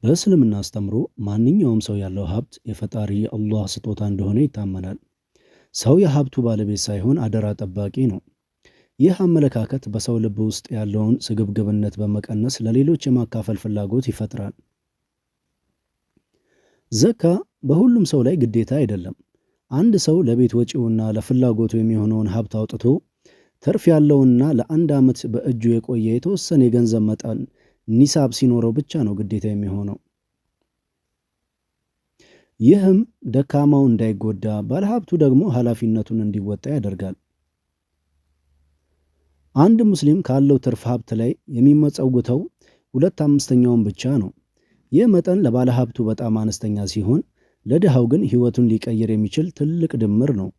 በእስልምና አስተምሮ ማንኛውም ሰው ያለው ሀብት የፈጣሪ የአላህ ስጦታ እንደሆነ ይታመናል። ሰው የሀብቱ ባለቤት ሳይሆን አደራ ጠባቂ ነው። ይህ አመለካከት በሰው ልብ ውስጥ ያለውን ስግብግብነት በመቀነስ ለሌሎች የማካፈል ፍላጎት ይፈጥራል። ዘካ በሁሉም ሰው ላይ ግዴታ አይደለም። አንድ ሰው ለቤት ወጪውና ለፍላጎቱ የሚሆነውን ሀብት አውጥቶ ትርፍ ያለውና ለአንድ ዓመት በእጁ የቆየ የተወሰነ የገንዘብ መጠን ኒሳብ ሲኖረው ብቻ ነው ግዴታ የሚሆነው። ይህም ደካማው እንዳይጎዳ፣ ባለሀብቱ ደግሞ ኃላፊነቱን እንዲወጣ ያደርጋል። አንድ ሙስሊም ካለው ትርፍ ሀብት ላይ የሚመጸውተው 2/5ኛውን ብቻ ነው። ይህ መጠን ለባለሀብቱ በጣም አነስተኛ ሲሆን፣ ለድሃው ግን ሕይወቱን ሊቀይር የሚችል ትልቅ ድምር ነው።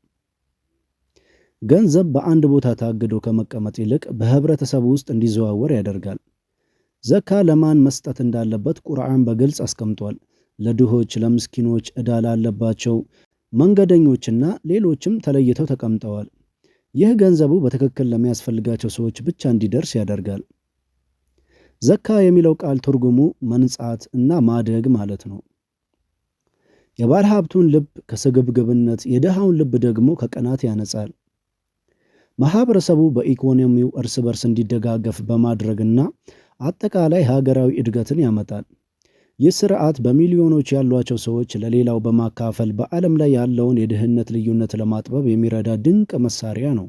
ገንዘብ በአንድ ቦታ ታግዶ ከመቀመጥ ይልቅ በህብረተሰቡ ውስጥ እንዲዘዋወር ያደርጋል። ዘካ ለማን መስጠት እንዳለበት ቁርአን በግልጽ አስቀምጧል። ለድሆች፣ ለምስኪኖች፣ ዕዳ ላለባቸው፣ መንገደኞችና ሌሎችም ተለይተው ተቀምጠዋል። ይህ ገንዘቡ በትክክል ለሚያስፈልጋቸው ሰዎች ብቻ እንዲደርስ ያደርጋል። ዘካ የሚለው ቃል ትርጉሙ መንጻት እና ማደግ ማለት ነው። የባለ ሀብቱን ልብ ከስግብግብነት፣ የድሃውን ልብ ደግሞ ከቅናት ያነጻል። ማህበረሰቡ በኢኮኖሚው እርስ በርስ እንዲደጋገፍ በማድረግና አጠቃላይ ሀገራዊ እድገትን ያመጣል። ይህ ስርዓት በሚሊዮኖች ያሏቸው ሰዎች ለሌላው በማካፈል በዓለም ላይ ያለውን የድህነት ልዩነት ለማጥበብ የሚረዳ ድንቅ መሳሪያ ነው።